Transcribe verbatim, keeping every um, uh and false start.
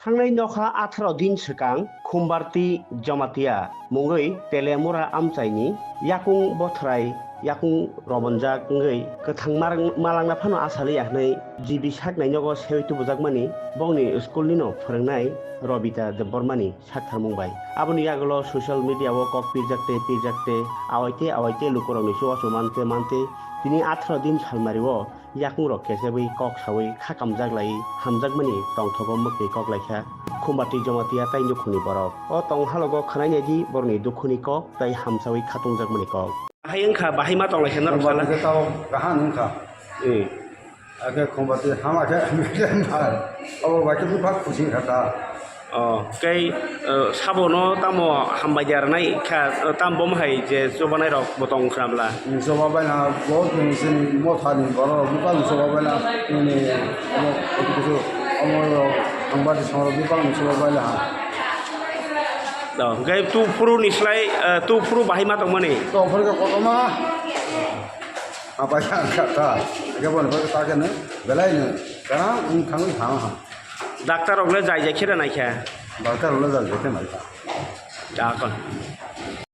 Thangnai nokha atharo din swkang Khumbarti Jamatia mungwi Telemura amchaini yakung bothrai yakung robonjak wngwi kwthang mar-, malangna phano asaliya hwnwi G B saknai nogo sewi tubujakmani bongni school nino phwrwngnai Robita Debbarmani saktharmung bai. Aboni yagulo social media o kok pirjakte pirjakte awaite awaite lukurokni chubachu mante mante tini atharo din salmario yakungrok kesebwi kok sawi kha kamjak lai hamjakmani tongthogo mwkwi kok laikha Khumbarti Jamatia tai nukhungni borok. O tong halogo khwnainai di borokni dukhuni kok tai hamsawi khatungjakmani kok. Bahai wngkha, bahai ma tong laikha norok sala? Khumbarti khe tao kaham wngkha. Hmm. Akhe Khumbarti hama khe abo bai khe buphang khusi wngkha ta. O, tei, eh, sabono tamo hambai de rwnai kha, eh, tam bom hai je chubanai rok bo tong khna bla? Choba baina bo chini motha ni borok rok bwkang choba baina nini omo kisu omo rok hambai de songrok bwkang choba baina ha. O, hwnkhe tu phuru ni slai, eh, tu phuru bahai ma tongmani? To phuru khe kotorma. Apa ya kata. Khe bo ni phuru ta khe no belai no kana wng thangwi thang ha. Doctor rok le jai jai khe rwnai kha? Doctor rok le jai jai khe nai kha. Dakon.